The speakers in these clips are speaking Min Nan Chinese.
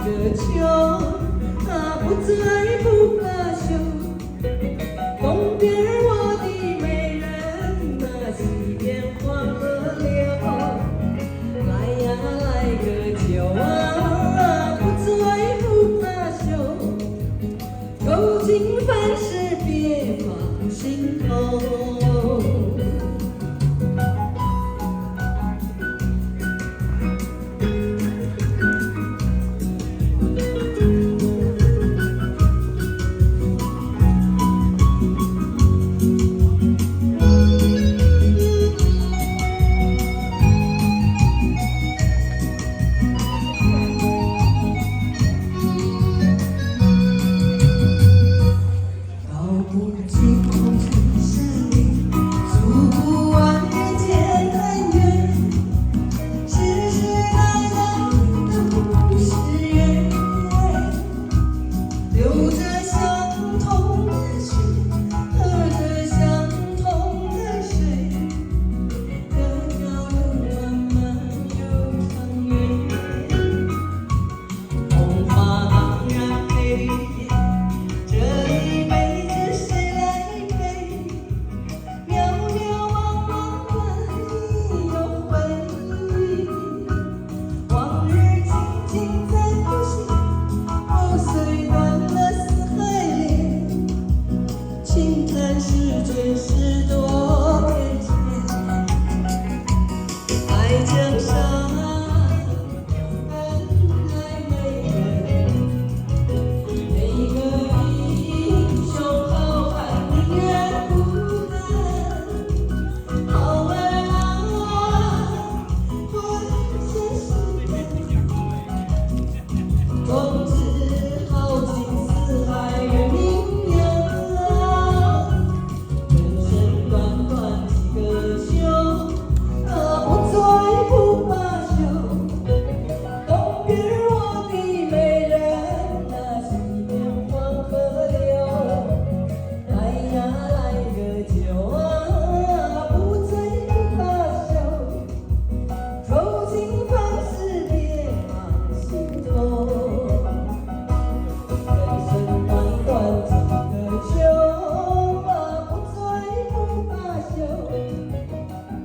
個秋，啊，不醉不罷休。東邊我的美人，啊，西邊黃河流。來呀來個酒啊，不醉不罷休。愁情煩事別放心頭。道不盡紅塵事理，訴不完人間恩怨，世世代代都是緣，流著相同的血，喝著相同的水，這條路漫漫又長遠。紅花當然黑綠葉，這一輩子誰來陪？渺渺茫茫來又回，往日情景再浮現，藕雖斷了絲還連，輕嘆世間事多變遷。愛江山，愛美人，每個英雄好漢寧願孤單。好兒啊，混前世間，壯志豪情四海任名揚。人生短短幾個秋，啊，不醉不罷休。東邊我的美人，啊，西邊黃河流。來呀來個酒啊，不醉不罷休。愁情煩事別放心頭。人生短短幾個秋，啊，不醉不罷休。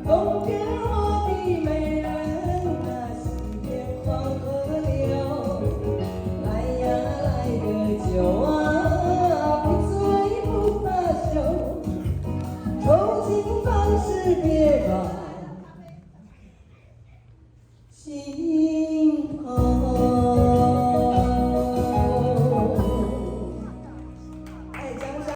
東邊我的美人，啊，西邊黃河流。來呀來個酒啊，不醉不罷休。愁情煩事別放